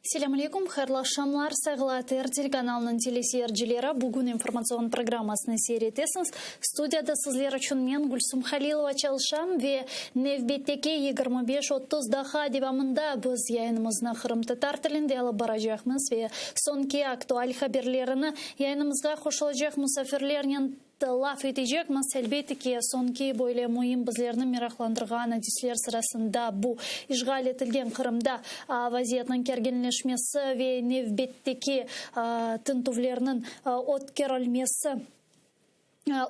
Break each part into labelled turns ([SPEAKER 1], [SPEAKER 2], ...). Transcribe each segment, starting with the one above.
[SPEAKER 1] Selâm aleyküm, hayırlı aqşamlar, sayğılı ATR telekanalınıñ teleseyircileri. Bugün informatsion programmasını seyir etesiñiz. Studiyada sizler içün men, Gülsum Halilova, çalışam ve nevbetteki 25-30 daqqa devamında biz yayınımıznı qırımtatar tilinde alıp baracaqmız ve soñki aktual haberlerini yayınımızğa qoşulacaq musafirlernen Laf etecekmiz, elbette ki, soñki böyle müim bizlerni meraqlandırğan adisler sırasında bu, işğal etilgen Qırımda vaziyetniñ kerginleşmesi ve nevbetteki tintüvlerniñ ötkerilmesi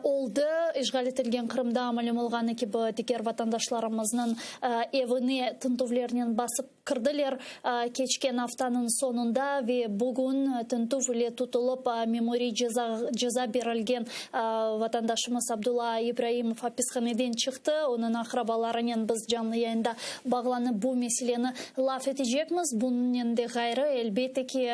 [SPEAKER 1] oldı. İşğal etilgen Qırımda, malüm olğanı kibi, diger vatandaşlarımıznıñ evine tintüvlernen basıp Kirdiler keçken aftanıñ soñunda ve bugün tintüv ile tutulıp memuriy ceza berilgen vatandaşımız Abdulla İbraimov apishaneden çıqtı. Onıñ aqrabalarınen biz canlı yayında bağlanıp bu meseleni laf etecekmiz. Bunıñ de ğayrı, elbette ki,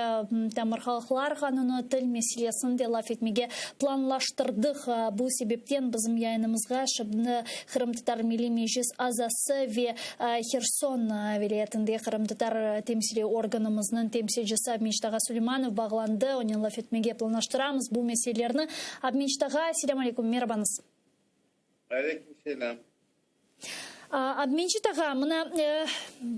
[SPEAKER 1] tamır halqlar qanunı, til meselesini de laf etmege planlaştırdıq. Bu sebepten bizim yayınımızğa şimdi Qırımtatar Milliy Meclis azası ve Herson vilâyetinde qırımtatar temsiliy organımıznıñ temsilcisi Abmecit ağa Suleymanov bağlandı. Onen laf etmege planlaştıramız bu meselelerni. Abmecit ağa, selâm aleyküm, merabañız.
[SPEAKER 2] Aleyküm selâm.
[SPEAKER 1] Abmecit ağa, mına,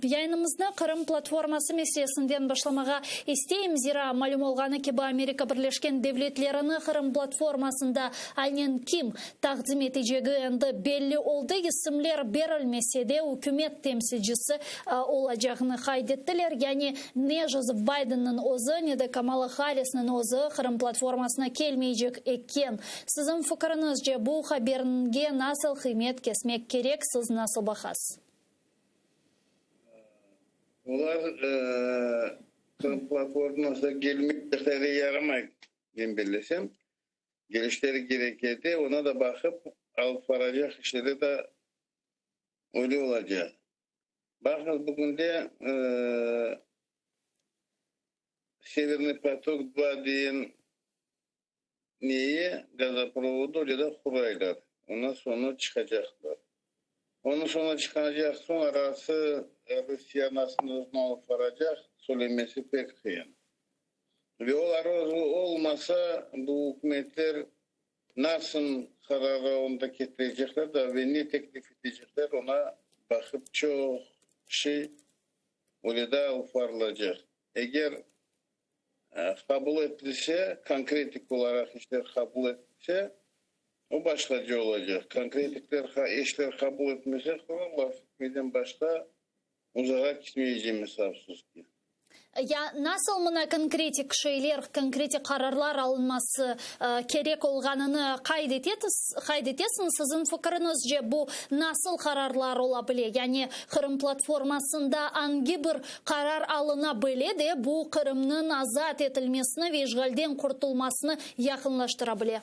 [SPEAKER 1] yayınımıznı Qırım platforması meselesinden başlamağa isteyim. Zira, malüm olğanı kibi, Amerika Birleşken Devletlerini Qırım platformasında aynen kim Taqdim etecegi endi belli oldı, isimler berilmese de, ükümet temsilcisi olacağını qayd ettiler. Yani ne Jozef Baydenniñ özü, ne de Kamala Harrisniñ özü Qırım platformasına kelmeycek eken. Siziñ fikiriñizce, bu haberge nasıl qıymet kesmek kerek, siz nasıl baqasız?
[SPEAKER 2] Olar Qırım platformasına kelmekleri yaramay, men bellesem. Gelişleri kerek edi, ona da baqıp alıp baracaq işleri de öyle olacaq. Baqıñız, bugünde Severniy potok dva deyen neyi, gazoprovodı öyle de quraylar. Ondan soñra çıqacaqlar. Onıñ soñra çıqacaq soñ arası Rusiye nasıl özüni alıp baracaq söylemesi pek qıyın. Ve olar özü olmasa, bu ükümetler nasıl qararı onda ketirecekler da ve ne teklif etecekler, oña baqıp çoq şey öyle de alıp barılacaq. Eger qabul etilse, konkretik olaraq işler qabul etilse, o başqaca olacaq. Konkretikler, işler qabul etmese, laf etmeden başqa uzağa ketmeycemiz, afsus ki.
[SPEAKER 1] Ya nasıl mına konkretik şeyler, konkretik qararlar alınması kerek olğanını qayd etetiz, qayd etesiñiz? Siziñ fikiriñizce bu nasıl qararlar ola bile? Yani Qırım platformasında angi bir qarar alına bile de bu Qırımnıñ azat etilmesini ve işğalden qurtulmasını yaqınlaştıra bile?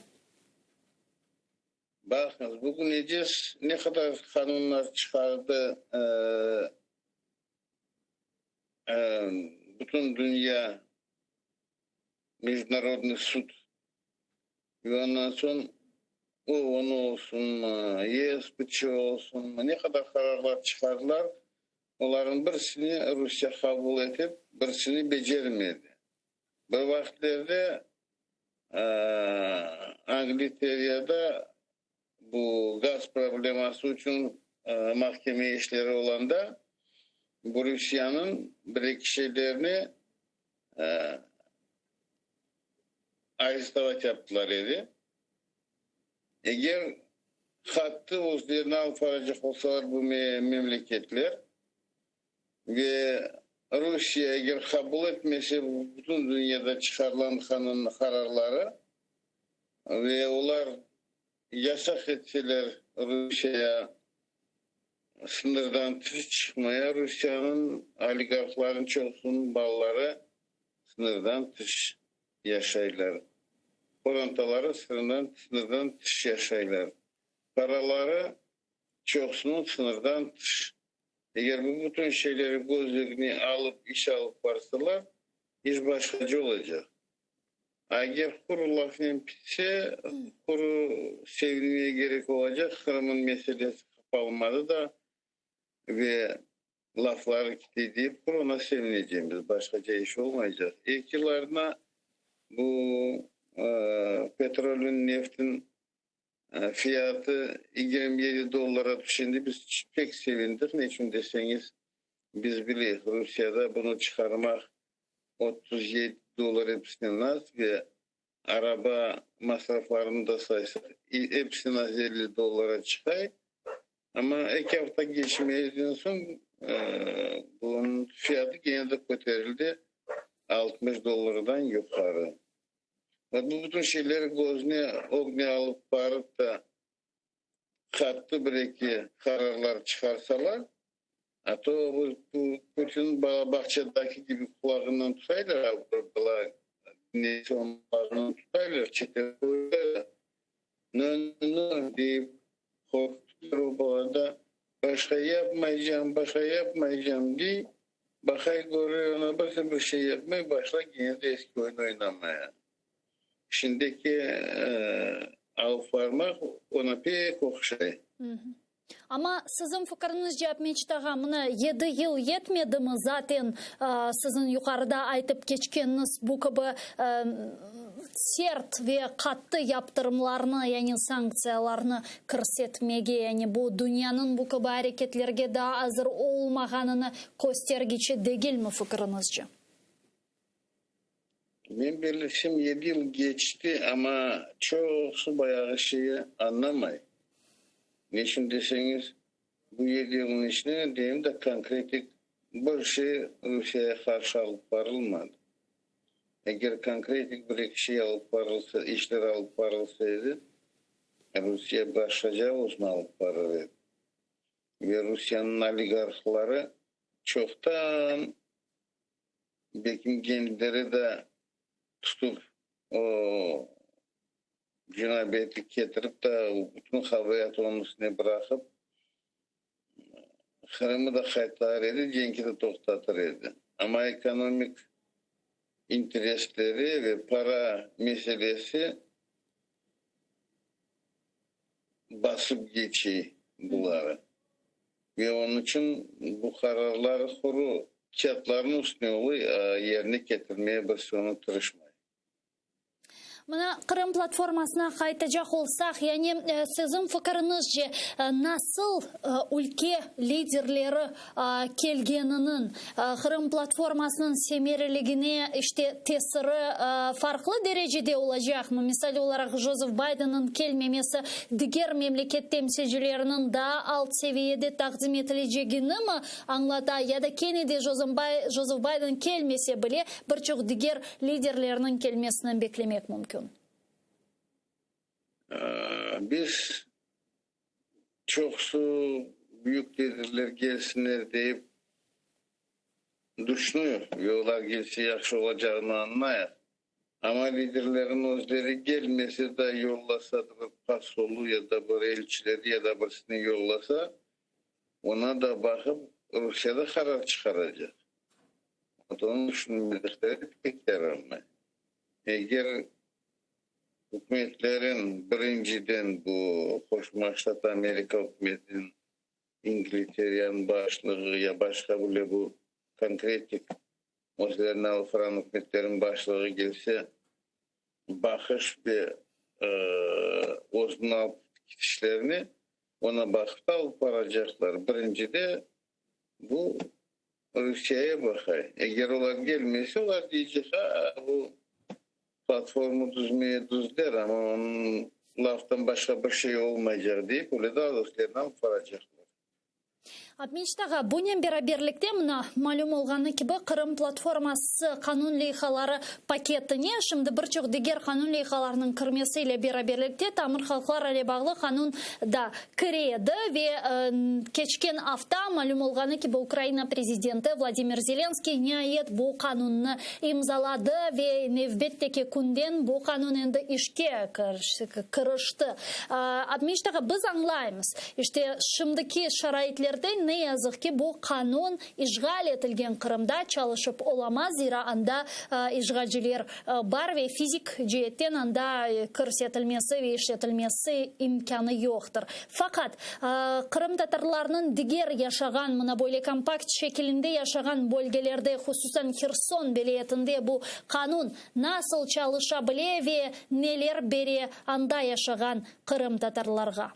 [SPEAKER 2] Baqıñız, bugün Ecez ne qadar qanunlar çıqardı, bütün dünya Mejdunarodnıy sud ve ondan soñ OON olsunmı, YSPÇ olsunmı, ne qadar qararlar çıqardılar, olarnıñ birisini Rusiye qabul etip, birisini becermedi. Bir vaqıtlerde Angliteriyada bu gaz probleması içün mahkeme işleri olanda, bu Rusiyanıñ bir-eki şeylerini arestovat yaptılar edi. Eger qattı özlerine alıp baracaq olsalar bu memleketler ve Rusiye eger qabul etmese bu bütün dünyada çıqarılan qanun qararları ve olar yasaq etseler Rusiye sınırdan tış çıqmaya, Rusiyanıñ oligarhlarınıñ çoqusınıñ balaları sınırdan tış yaşaylar, qorantaları sınırdan sınırdan tış yaşaylar, paraları çoqusınıñ sınırdan tış. Eger bu bütün şeyleri köz ögüne alıp iş alıp barsalar, iş başqaca olacaq. Eger quru lafnen pitse, quru sevinmege kerek olacaq, Qırımnıñ meselesi qapalmadı da ve. Lafları kite deyip ona sevinecekmiz, başqaca iş olmaycaq. Ekilarına bu petrolün, neftin fiyatı 27 dollara tüşendi, biz pek sevindik. Ne içün deseñiz, biz bileyik, Rusiyada bunı çıqarmaq 37 dollar episinden az ve araba masraflarını da saysaq, episinden az 50 dollara çıqay. Amma eki afta geçmeyden soñ bunıñ fiyatı kene de köterildi, 60 dollardan yuqarı. Bu bütün şeyler közüne ögüne alıp barıp da qattı bir-eki qararlar çıqarsalar, a to bu Putin bala bağçadaki kibi qulağından tutaylar, bir bala neyse onıñ qulağından tutaylar, çete qoyarlar, nö-nö deyip qorqutılar, o bala da başqa yapmaycam, başqa yapmaycam dey, baqay köre, ona bir bir şey yapmay, başlay kene de eski oyun oynamaya. Şimdiki alıp barmaq oña pek oqşay.
[SPEAKER 1] Amma siziñ fikiriñizce, Abmecit ağa, mına yedi yıl yetmedimi zaten siziñ yuqarıda aytıp keçkeniñiz bu kibi sert ve qattı yaptırımlarnı, yani sanktsiyalarnı kirsetmege, yani bu dünyanıñ bu kibi areketlerge daa azır olmağanını köstergiçi degilmi fikiriñizce?
[SPEAKER 2] Men bellesem, yedi yıl keçti, amma çoqusı bayağı şeyi añlamay. Ne içün deseñiz, bu yedi yılnıñ içinde deyim de konkretik bir şey Rusiyege qarşı alıp barılmadı. Eger konkretik bir-eki şey alıp barılsa, işler alıp barılsa edi, Rusiye başqaca özüni alıp barır edi. Ve Rusiyeniñ oligarhları çoqtan Bekim kendileri de tutup, o cinabetlik ketirip de, bütün qabaatı onıñ üstüne bıraqıp, Qırımı da qaytarır edi, cenki de toqtatır edi. Amma ekonomik interesleri ve para meselesi basıp keçey buları. Ve onıñ içün bu qararlar quru kâğıtlarnıñ üstüne oluy, yerine ketirmeye birisi onı tırışmay.
[SPEAKER 1] Mına, Qırım platformasına qaytacaq olsaq, yani siziñ fikiriñizce, nasıl ülke liderleri kelgeniniñ Qırım platformasınıñ semereligine işte tesiri farqlı derecede olacaqmı? Misal olaraq, Jozef Baydenniñ kelmemesi diger memleket temsilcileriniñ daa alt seviyede taqdim etilecegini mi añlata ya da kene de Jozef Bayden kelmese bile bir çoq diger liderlerniñ kelmesini beklemek mümkün?
[SPEAKER 2] Biz çoqusı büyük liderler kelsinler deyip düşünüyıq ve olar kelse yahşı olacağını añlayıq. Amma liderlerniñ özleri kelmese de, yollasa da bir posolu ya da bir elçileri ya da birisini yollasa, oña da baqıp Rusiye de qarar çıqaracaq. Onı düşünmedikleri pek yaramay. Eger Ükümetlerin, birinciden bu Qoşma Ştat Amerika ükümetiniñ, İngilteriyanıñ başlığı ya başqa bile bu konkretik özlerini alıp baran ükümetlerin başlığı kelse, baqış ve özüni alıp ketişlerini ona baqıp da alıp baracaqlar. Birincide bu Rusiyaya baqay. Eger olar kelmese, olar deycek, ha, bu platforma tüzmeye tüzdiler, amma onıñ laftan başqa bir şey olmaycaq, deyip, öyle de özlerini alıp baracaqlar.
[SPEAKER 1] Abmecit ağa, bunen beraberlikte, mına, malüm olğanı kibi, Qırım platforması qanun leyhaları paketine şimdi bir çoq diger qanun leyhalarınıñ kirmesi ile beraberlikte tamır halqlar ile bağlı qanun da kire edi ve keçken afta, malüm olğanı kibi, Ukraina prezidenti Vladimir Zelenskiy niayet bu qanunnı imzaladı ve nevbetteki künden bu qanun endi işke kirişti. Abmecit ağa, biz añlaymız, işte, şimdiki şaraitlerde. ne yazıq ki, bu qanun işğal etilgen Qırımda çalışıp olamaz, zira anda işğalciler bar ve fizik ceetten anda kirsetilmesi ve işletilmesi imkânı yoqtır. Faqat, qırımtatarlarnıñ diger yaşağan, mına böyle kompakt şekilinde yaşağan bölgelerde, hususan Herson vilâyetinde bu qanun nasıl çalışa bile ve neler bere anda yaşağan qırımtatarlarğa?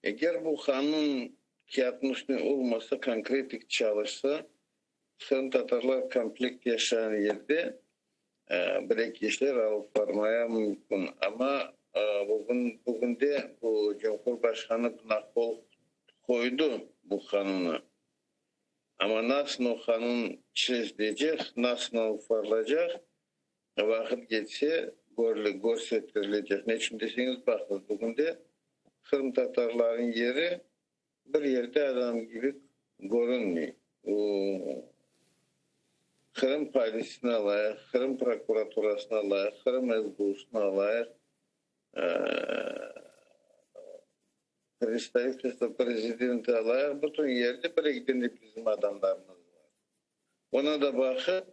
[SPEAKER 2] Eger bu qanun kâğıtnıñ üstüne olmasa, konkretik çalışsa, Qırımtatarlar komplekt yaşağan yerde bir-eki işler alıp barmaya mümkün. Amma bugün, bugünde bu Cumhurbaşqanı buna qol qoydı, bu qanuna. Amma nasıl o qanun çezileceq, nasıl alıp barılacaq, vaqıt keçse körsetilecek. Ne içün deseñiz, baqıñız, bugünde qırımtatarlarnıñ yeri Bir yerde adam kibi körünmey. O, Qırım polisini alayıq, Qırım prokuraturasını alayıq, Qırım SBUsını alayıq, Predstavitelstvo prezidenti alayıq, bütün yerde bir-eki dene bizim adamlarımız bar. Ona da baqıp,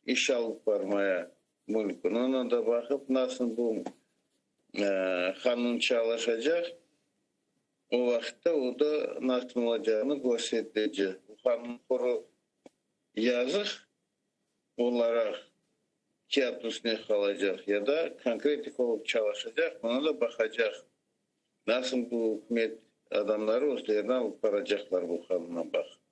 [SPEAKER 2] iş alıp barmaya mümkün. Ona da baqıp, nasıl bu qanun çalışacaq, O vaqıtta o da nasıl olacağını köstertecek. Bu qanun quru yazıq olaraq kâğıt üstüne qalacaq ya da konkretik olıp çalışacaq, buna da baqacaq. Nasıl bu ükümet adamları özlerini alıp baracaqlar bu qanunğa baqıp.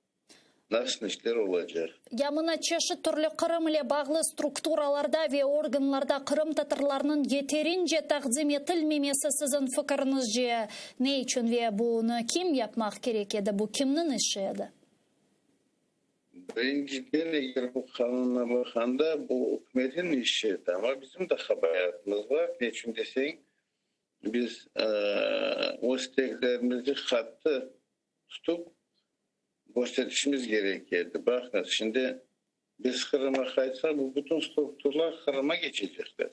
[SPEAKER 2] Nasıl işler olacaq?
[SPEAKER 1] Ya mına çeşit türlü Qırım ile bağlı strukturalarda ve organlarda qırımtatarlarnıñ yeterince taqdim etilmemesi siziñ fikiriñizce ne içün ve bunı kim yapmaq kerek edi, bu kimniñ işi edi?
[SPEAKER 2] Birinciden, eger bu qanunğa baqanda, bu ükümetniñ işi edi, amma bizim de qabaatımız bar, ne içün deseñ, biz öz isteklerimizi qattı tutıp, kösterişimiz kerek edi. Baqıñız, şimdi biz Qırımğa qaytsaq, bu bütün strukturlar Qırımğa keçecekler.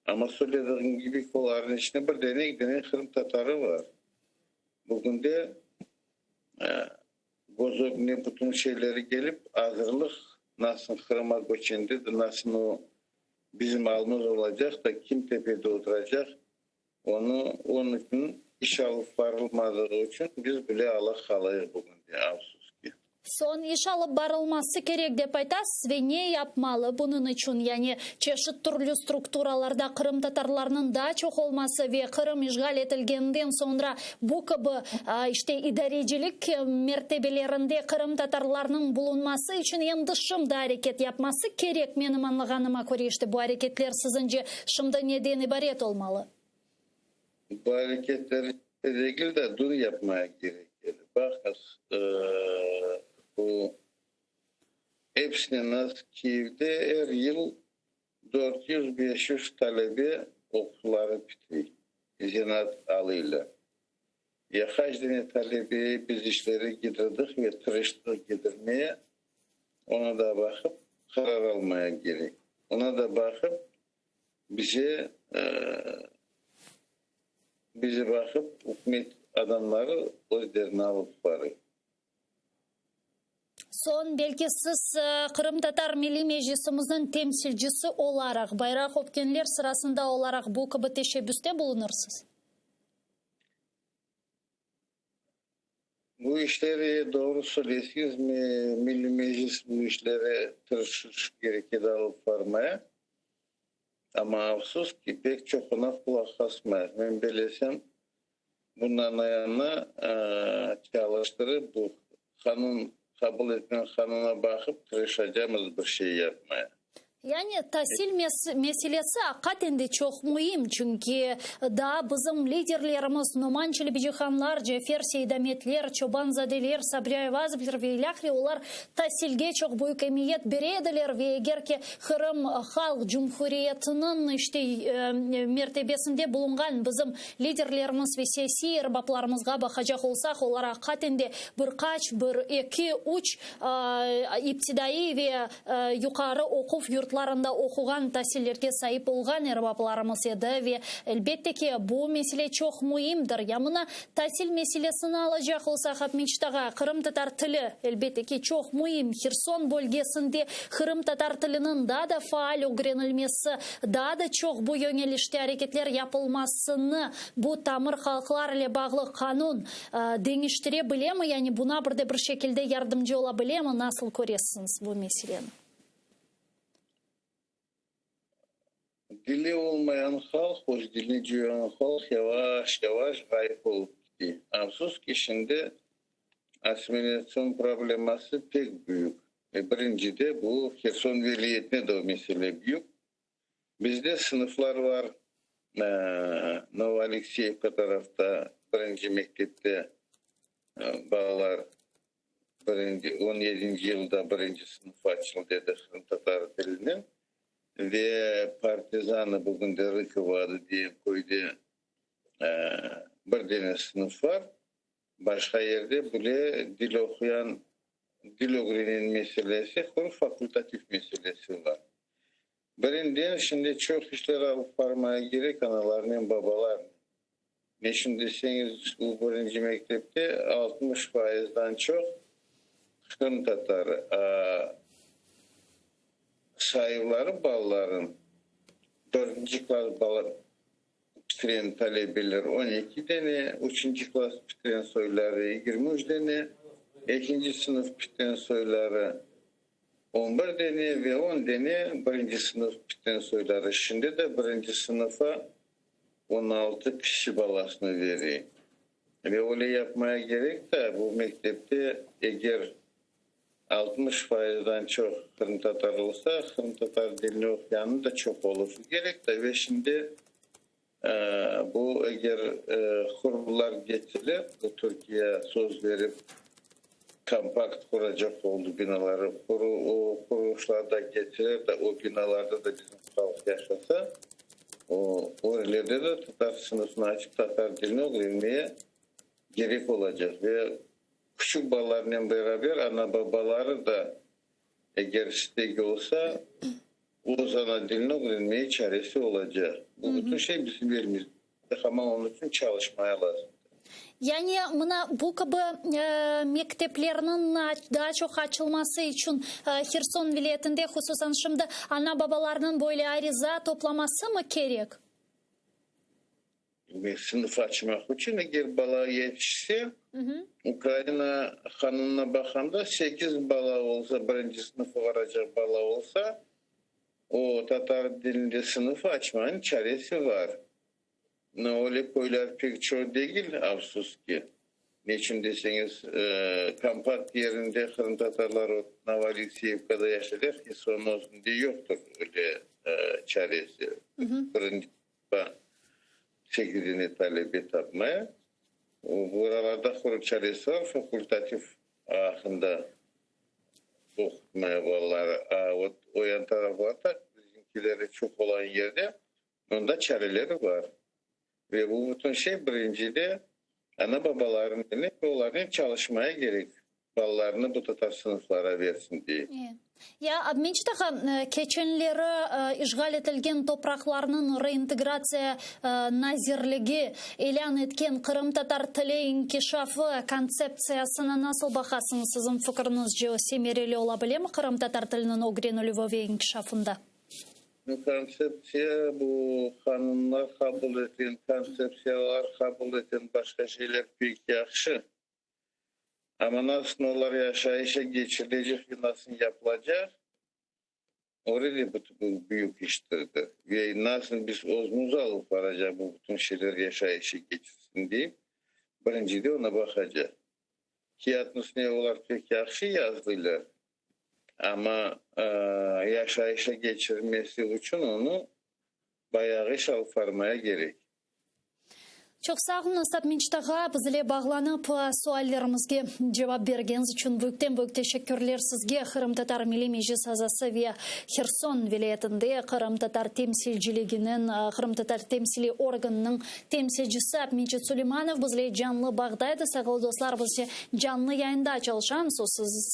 [SPEAKER 2] Amma söylediğim kibi, olarnıñ içinde bir dene, eki dene qırımtatarı bar. Bugünde göz ögüne bütün şeyleri kelip, azırlıq nasıl Qırımğa köçende de, nasıl o bizim alımız olacaq da, kim tepede oturacaq, Onı, onıñ içün iş alıp barılmadığı içün biz bile ala qalayıq bugün de, afsus ki.
[SPEAKER 1] Soñ, iş alıp barılması kerek dep aytasız ve ne yapmalı bunıñ içün, yani çeşit türlü strukturalarda qırımtatarlarnıñ daa çoq olması ve Qırım işğal etilgeninden soñra bu kibi, işte, idarecilik mertebelerinde qırımtatarlarnıñ bulunması içün endi şimdi areket yapması kerek, menim añlağanıma köre, işte, bu areketler siziñce Şimdi neden ibaret olmalı?
[SPEAKER 2] Bu areketleri degil de, dün yapmaya kerek edi. Baqıñız, bu episine nasıl Kiyevde er yıl 400-500 talebe oquvları bitiriy, zenaat alıylar. Ya qaç dene talebeyi biz işleri gidirdik ve tırıştıq gidirmeye, ona da baqıp qarar almaya kerek. Ona da baqıp bize, bize baqıp ükümet adamları özlerini alıp barıy.
[SPEAKER 1] Soñ, belki siz Qırımtatar Milliy Meclisimizniñ temsilcisi olaraq, bayraq öpkenler sırasında olaraq bu kibi teşebbüste bulunırsız?
[SPEAKER 2] Bu işleri doğru söyleysiñiz, Milliy Meclis bu işleri tırışış kerek edi alıp barmaya. Amma afsus ki, pek çoquna qulaq asmayıq. Men belesem, bundan ayana çalıştırıp, bu qanun, qabul etken qanuna baqıp tırışacamız bir şey yapmaya.
[SPEAKER 1] Yani tasil meselesi aqaten de çoq müim, çünki daa bizim liderlerimiz Noman Çelebicihanlar, Cafer Seydametler, Çobanzadeler, Sabri Ayvazovler ve ilâhre olar tasilge çoq büyük emiyet bere ediler ve eger ki Qırım Halq Cumhuriyetiniñ işte mertebesinde bulunğan bizim liderlerimiz ve siyasiy erbaplarımızğa baqacaq olsaq, olar aqaten de bir qaç, bir, eki, üç iptidaiy ve yuqarı oquv yurtlarında. yurtlarında oquğan, tasillerge saip olğan erbaplarımız edi ve, elbette ki, bu mesele çoq müimdir. Ya mına, tasil meselesini alacaq olsaq, Abmecit ağa, qırımtatar tili, elbette ki, çoq müim. Herson bölgesinde qırımtatar tiliniñ daa da faal ögrenilmesi, daa da çoq bu yöñelişte areketler yapılmasını bu tamır halqlar ile bağlı qanun deñiştire bilemi, yani buña bir de bir şekilde yardımcı ola bilemi, nasıl köresiñiz bu meseleni?
[SPEAKER 2] Dili olmayan halq, öz dilini coyğan halq yavaş-yavaş ğayıp olıp kite. Afsus ki, şimdi assimilâtsion probleması pek büyük. Ve birincide bu Herson vilâyetine de o mesele büyük. Bizde sınıflar var, Novoalekseyevka tarafta birinci mektepte balalar birinci, on yedinci yılda birinci sınıf açıldı edi qırımtatar tilinen ve Partizanı, bugün de Rıkovo adı diyen köyde bir dene sınıf var. Başqa yerde bile dil oquyan, dil ögrenen meselesi, quru fakultativ meselesi bar. Birinden, şimdi çoq işler alıp barmaya kerek analarnen, babalarnen. Neçün deseñiz, bu birinci mektepte 60 fayızdan çoq qırımtatarı, a sayıları balaların, dördünci klass bala bitiren talebeler 12 dene, üçünci klass bitiren soyları 23 dene, ekinci sınıf bitiren soyları 11 dene ve on dene birinci sınıf bitiren soyları. Şimdi de birinci sınıfa 16 kişi balasını bere. Ve öyle yapmaya kerek de, bu mektepte eger 60 fayızdan çoq qırımtatar olsa, qırımtatar dilini oquyanı da çoq oluşı kerek de. Ve şimdi bu eger qurumlar ketseler, bu Türkiye söz berip kompakt quracaq oldı binaları, o qurulışlar da ketseler de, o binalarda da bizim halq yaşasa, o yerlerde de tatar sınıfını açıp tatar dilini ögrenmeye kerek olacaq. Ve küçük balalarnen beraber ana-babaları da eger istegi olsa, öz ana dilini ögrenmeye çaresi olacaq. Bu bütün şey bizim elimizde, amma onıñ içün çalışmaya lazımdır.
[SPEAKER 1] Yani mına bu kibi mekteplerniñ daa çoq açılması içün Herson vilâyetinde hususan şimdi ana-babalarnıñ böyle ariza toplamasımı kerek?
[SPEAKER 2] Sınıf açmaq içün, eger bala yetişse, Ukraina qanunına baqanda, sekiz bala olsa, birinci sınıfqa baracaq bala olsa, o tatar dilinde sınıf açmanıñ çaresi bar. No, öyle köyler pek çoq degil, afsus ki. Neçün deseñiz, kompakt yerinde qırımtatarlar o Novoalekseyevkada yaşaylar, Hersonnıñ özünde yoqtır öyle çaresi. Birinci sekizine talebe tapmaya. Buralarda quru çaresi bar, fakultativ aqqında oqutmaya balaları. A vot o yan taraflarda, bizimkileri çoq olan yerde, onda çareleri bar. Ve bu bütün şey birincide ana-babalarınen ve olarnen çalışmaya kerek, balalarını bu tatar sınıflara versin diye.
[SPEAKER 1] Ya, Abmecit ağa, keçenleri işğal etilgen topraqlarnıñ reintegratsiya nazirligi ilân etken qırımtatar tili inkişafı kontseptsiyasına nasıl baqasıñız? Siziñ fikriñizce, o semereli ola bilemi qırımtatar tiliniñ ögrenilüvi ve inkişafında?
[SPEAKER 2] Bu kontseptsiya, bu qanunlar qabul etken, kontseptsiyalar qabul etken başqa şeyler pek yahşı. Amma nasıl olar yaşayışa keçirilecek ve nasıl yapılacaq, orada bu büyük iştirdir. Ve nasıl biz özümiz alıp baracaq bu bütün şeyler yaşayışa keçirsin deyip, birincide ona baqacaq. Kâğıtnıñ üstüne olar pek yahşı yazdılar, amma yaşayışa keçirmesi içün onı bayağı iş alıp barmaya kerek.
[SPEAKER 1] Çoq sağ oluñız, Abmecit ağa, biz ile bağlanıp, suallerimizge cevap bergeniñiz içün büyükten-büyük teşekkürler sizge. Qırımtatar Milliy Meclis azası ve Herson vilâyetinde qırımtatar temsilciliginiñ, qırımtatar temsiliy organınıñ temsilcisi Abmecit Suleymanov biz ile canlı bağda edi. Sayğılı dostlar, biz ise canlı yayında çalışamız, o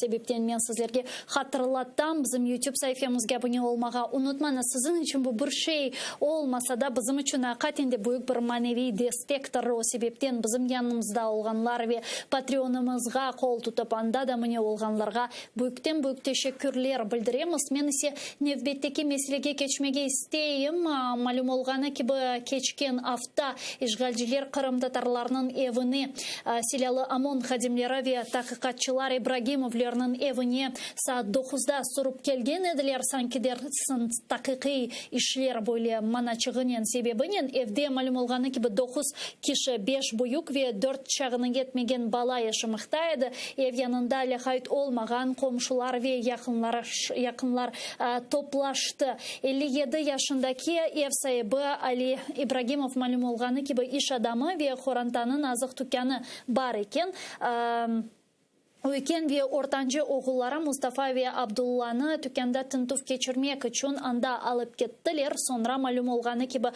[SPEAKER 1] sebepten men sizlerge hatırlatam, bizim YouTube saifemizge abune olmağa unutmañız. Siziñ içün bu bir şey olmasa da, bizim içün aqiqaten de büyük bir maneviy destektir. O sebepten bizim yanımızda olğanlar ve Patreonımızğa qol tutıp, anda da mıne olğanlarğa büyükten-büyük teşekkürler bildiremiz. Men ise nevbetteki meselege keçmege isteyim. Malüm olğanı kibi, keçken afta işğalciler qırımtatarlarnıñ evine silâlı OMON hadimleri ve taqiqatçılar İbragimovlerniñ evine saat doquzda sürip kelgen ediler, sanki dersiñ taqiqiy işler böyle manaçığınen, sebebinen. Evde, malüm olğanı kibi, doquz kişi, beş büyük ve dört çağına yetmegen bala yaşamaqta edi. Ev yanında lâqayt olmağan qomşular ve yaqınlar toplaştı. 57 yaşındaki ev saibi Ali İbragimov, malüm olğanı kibi, iş adamı ve qorantanıñ azıq tükânı bar eken. Üyken ve ortancı oğulları Mustafa ve Abdullanı tükânda tintüv keçirmek içün anda alıp kettiler. Soñra malüm olğanı kibi,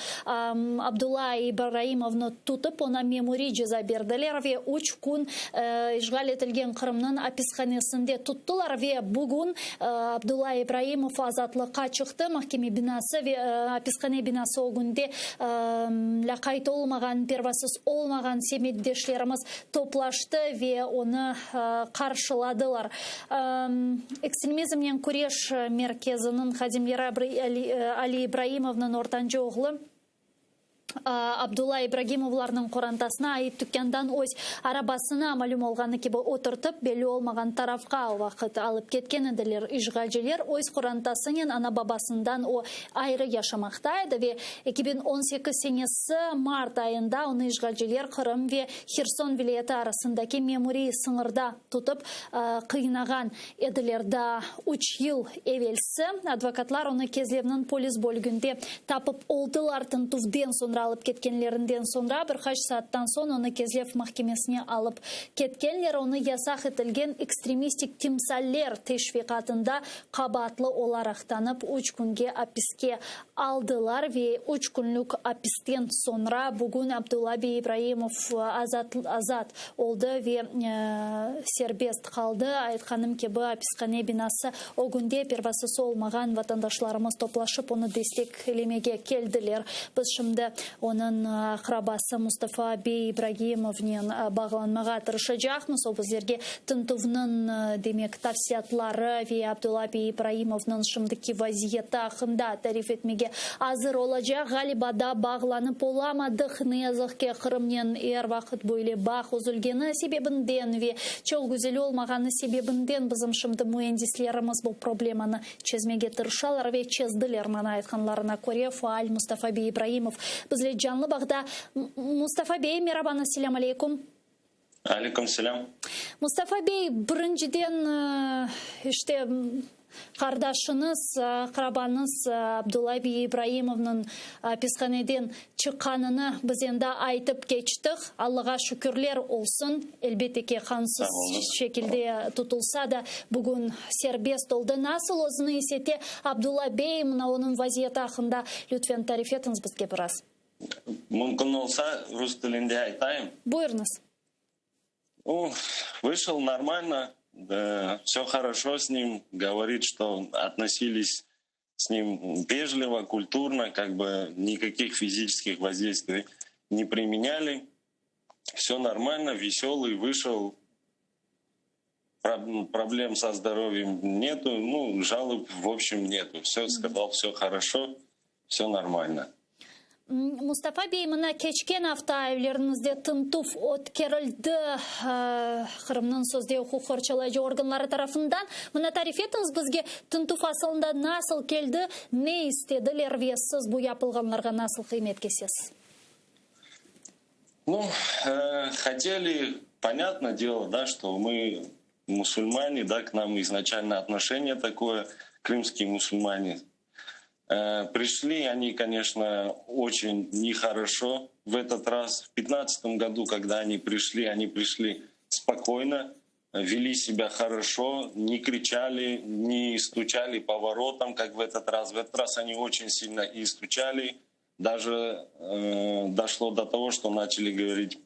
[SPEAKER 1] Abdulla İbraimovnı tutıp, oña memuriy ceza berdiler ve üç kün işğal etilgen Qırımnıñ apishanesinde tuttılar ve bugün Abdulla İbraimov azatlıqqa çıqtı. Mahkeme binası ve apishane binası ögünde lâqayt olmağan, pervasız olmağan semetdeşlerimiz toplaştı ve onı qarşıladılar. Ekstremizmnen küreş merkeziniñ hadimleri Ali İbraimovnıñ ortancı oğlu Abdulla İbragimovlarnıñ qorantasına ait tükândan öz arabasına, malüm olğanı kibi, oturtıp, belli olmağan tarafqa o vaqıt alıp ketken ediler. İşğalciler öz qorantasınen ana-babasından o ayrı yaşamaqta edi ve 2018 senesi mart ayında onı işğalciler Qırım ve Herson vilâyeti arasındaki memuriy sıñırda tutıp qıynağan ediler. Daa üç yıl evelsi advokatlar onı Kezlevniñ polis bölüginde tapıp oldılar. Tintüvden soñra alıp ketkenlerinden soñra bir qaç saattan soñ onı Kezlev mahkemesine alıp ketkenler. Onı yasaq etilgen ekstremistik timsaller teşviqatında qabaatlı olaraq tanıp, üç künge apiske aldılar ve üç künlük apisten soñra bugün Abdulla bey İbraimov azat azat oldı ve serbest qaldı. Aytqanım kibi, apishane binası ögünde pervasız olmağan vatandaşlarımız toplaşıp, onı desteklemege keldiler. Biz şimdi onıñ aqrabası Mustafa bey İbragimovnen bağlanmağa tırışacaqmız. O bizlerge tintüvniñ, demek, tafsilâtları ve Abdulla bey İbraimovnıñ şimdiki vaziyeti aqqında tarif etmege azır olacaq. Ğaliba da bağlanıp olamadıq. Ne yazıq ki, Qırımnen er vaqıt böyle bağ üzülgeni sebebinden ve çoq güzel olmağanı sebebinden bizim şimdi müendislerimiz bu problemanı çezmege tırışalar ve çezdiler, maña aytqanlarına köre, faal Mustafa bey İbraimov bizle canlı bağda. Mustafa bey, merabañız, selâm aleykum.
[SPEAKER 3] Aleyküm selâm.
[SPEAKER 1] Mustafa bey, birinciden, işte, qardaşıñız, aqrabañız Abdulla bey İbraimovnıñ apishaneden çıqqanını biz endi aytıp keçtik. Allağa şükürler olsun, elbette ki, qanunsız şekilde tutulsa da, bugün serbest oldı. Nasıl özüni is ete Abdulla bey, mına onıñ vaziyeti aqqında lütfen tarif etiñiz bizge biraz.
[SPEAKER 3] Mümkün olsa, rus tilinde aytayım.
[SPEAKER 1] Buyurıñız.
[SPEAKER 3] Вышел нормально, все хорошо с ним, говорит, что относились с ним вежливо, культурно, как бы никаких физических воздействий не применяли. Все нормально, веселый, вышел, проблем со здоровьем нету, ну, жалоб в общем нету. Все сказал, все хорошо, все нормально.
[SPEAKER 1] Mustafa bey, mına keçken afta evleriñizde tintüv ötkerildi Qırımnıñ sözde uquq qorçalayıcı organları tarafından. Mına tarif etiñiz bizge, tintüv asılında nasıl keldi, ne istediler ve siz bu yapılğanlarğa nasıl qıymet kesesiz?
[SPEAKER 3] Ну, хотели, понятное дело, да, что мы мусульмане, да, к нам изначально отношение такое, крымские мусульмане. Э, пришли они, конечно, очень нехорошо в этот раз. В 2015 году, когда они пришли, они пришли спокойно, вели себя хорошо, не кричали, не стучали по воротам, как в этот раз. В этот раз они очень сильно и стучали. Даже э, дошло до того, что начали говорить,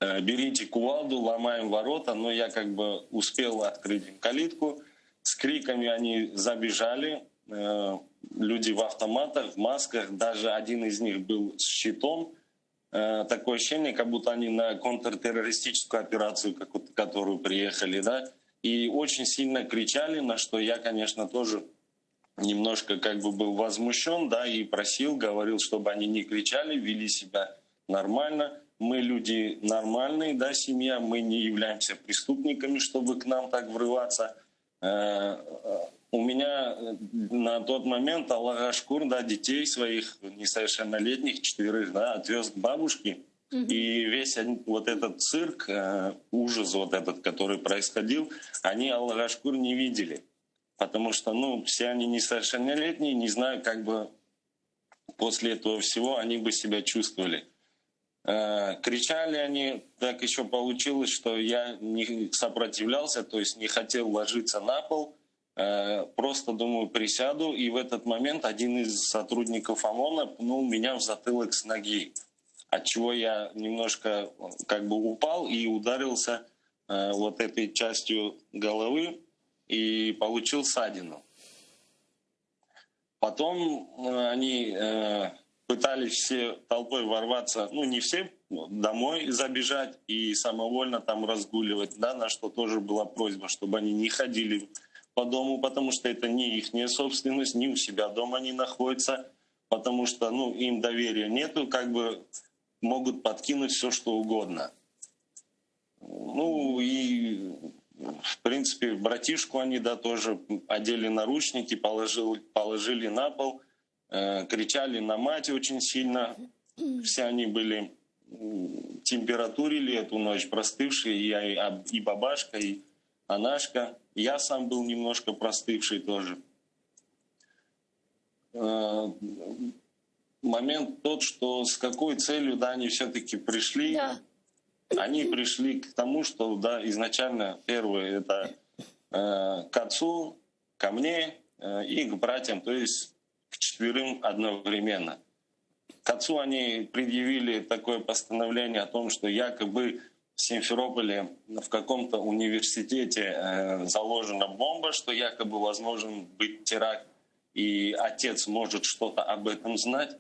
[SPEAKER 3] э, берите кувалду, ломаем ворота. Но я как бы успел открыть им калитку. С криками они забежали. Э, люди в автоматах, в масках. Даже один из них был с щитом. Э, такое ощущение, как будто они на контртеррористическую операцию, которую приехали, да, и очень сильно кричали, на что я, конечно, тоже немножко как бы был возмущен, да, и просил, говорил, чтобы они не кричали, вели себя нормально. Мы люди нормальные, да, семья, мы не являемся преступниками, чтобы к нам так врываться. Э, у меня на тот момент Allağa şükür, да, детей своих несовершеннолетних, четверых, да, отвез к бабушке. И весь вот этот цирк, э, ужас вот этот, который происходил, они Allağa şükür не видели. Потому что, ну, все они несовершеннолетние, не знаю, как бы после этого всего они бы себя чувствовали. Э, кричали они, так еще получилось, что я не сопротивлялся, то есть не хотел ложиться на пол, э, просто думаю, присяду, и в этот момент один из сотрудников ОМОНа пнул меня в затылок с ноги, от чего я немножко как бы упал и ударился э, вот этой частью головы и получил ссадину. Потом они пытались все толпой ворваться, ну не все, домой забежать и самовольно там разгуливать, да, на что тоже была просьба, чтобы они не ходили по дому, потому что это не их собственность, не у себя дома они находятся, потому что, ну, им доверия нету, как бы могут подкинуть все, что угодно. Ну и, в принципе, братишку они, да, тоже одели наручники, положил, положили на пол, э, кричали на мать очень сильно. Все они были температурили эту ночь, простывшие, и, и бабашка, и анашка. Я сам был немножко простывший тоже. Э, момент тот, что с какой целью, да, они все-таки пришли. Да. Они пришли к тому, что, да, изначально первое это э, к отцу, ко мне э, и к братьям, то есть к четверым одновременно. К отцу они предъявили такое постановление о том, что якобы в Симферополе в каком-то университете э, заложена бомба, что якобы возможен быть теракт, и отец может что-то об этом знать.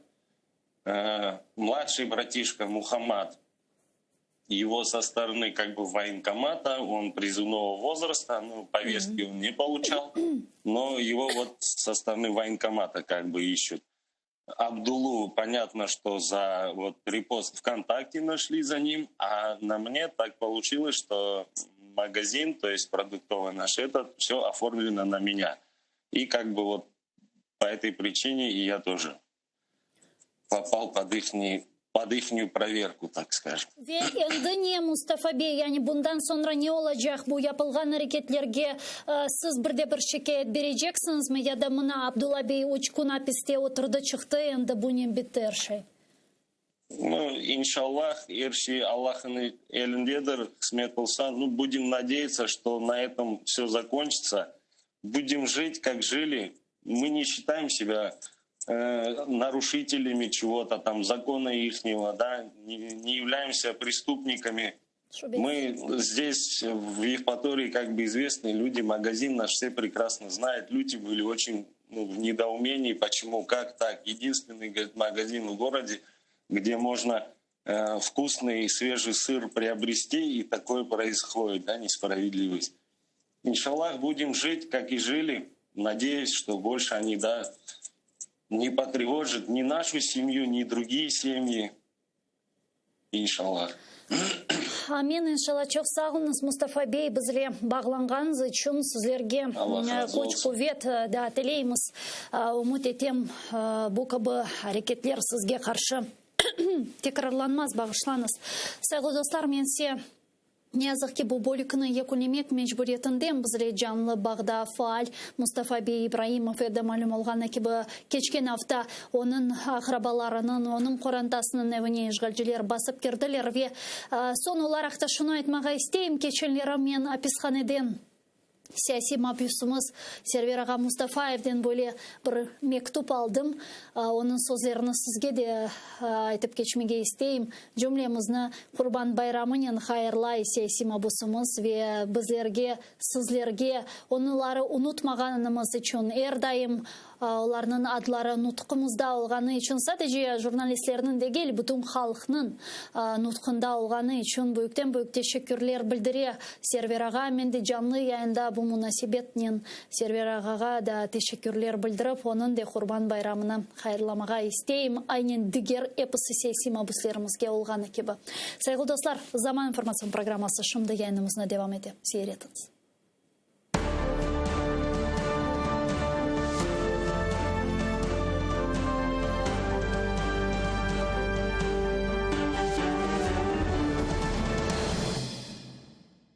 [SPEAKER 3] Э, младший братишка Мухаммад, его со стороны как бы военкомата, он призывного возраста, ну, повестки он не получал, но его вот со стороны военкомата как бы ищут. Абдулу, понятно, что за вот репост ВКонтакте нашли за ним, а на мне так получилось, что магазин, то есть продуктовый наш этот, все оформлено на меня. И как бы вот по этой причине и я тоже попал под их под ихнюю проверку, так скажем.
[SPEAKER 1] Ve endi ne Mustafa bey, yani bundan soñra ne olacaq bu yapılğan areketlerge siz bir de bir şikâyet bereceksiñizmi ya da mına Abdulla bey üç kün apiste oturdı çıqtı endi bunen bitti er şey?
[SPEAKER 3] Ну, inşallah, er şey Allahnıñ elindedir, qısmet olsa. Ну, будем надеяться, что на этом все закончится. Будем жить, как жили. Мы не считаем себя э, нарушителями чего-то там, закона ихнего, да, не, не являемся преступниками. Мы здесь, в Евпатории, как бы известные люди, магазин наш все прекрасно знают. Люди были очень ну, в недоумении, почему, как так. Единственный, говорит, магазин в городе, где можно э, вкусный и свежий сыр приобрести, и такое происходит, да, несправедливость. Иншаллах, будем жить, как и жили. Надеюсь, что больше они, да, не потревожат ни нашу семью, ни другие семьи. Иншаллах.
[SPEAKER 1] Amin inşalla çoq sağ oluñız Mustafa bey bizle bağlanğanıñız içün sizlerge küç quvet da tileymiz ümüt etem bu kibi areketler sizge qarşı tekrarlanmaz bağışlañız sayğılı dostlar men ise. Ne yazıq ki, bu bölükni yekünlemek mecburiyetindem bizle canlı bağda faal Mustafa bey İbraimov edi. Malüm olğanı kibi, keçken afta onıñ aqrabalarınıñ, onıñ qorantasınıñ evine işğalciler basıp kirdiler. Ve soñ olaraq da şunı aytmağa isteyim, keçenleri men apishaneden Siyasiy mabüsimiz Server ağa Mustafayevden böyle bir mektüp aldım. Onıñ sözlerini sizge de aytıp keçmege isteyim. Cümlemizni Qurban bayramınen hayırlay siyasiy mabüsimiz ve bizlerge, sizlerge onıları unutmağanımız içün, er daim Olarnıñ adları nutqımızda olğanı içün, sadece jurnalistlerniñ degil, bütün halqnıñ nutqında olğanı içün büyükten-büyük teşekkürler bildire Server ağa. Men de canlı yayında bu munasebetnen Server ağağa da teşekkürler bildirip, onıñ de Qurban bayramını hayırlamağa isteyim, aynen diger episi siyasiy mabüslerimizge olğanı kibi. Sayğılı dostlar, Zaman informatsion programması şimdi yayınımıznı devam ete. Seyir etiñiz.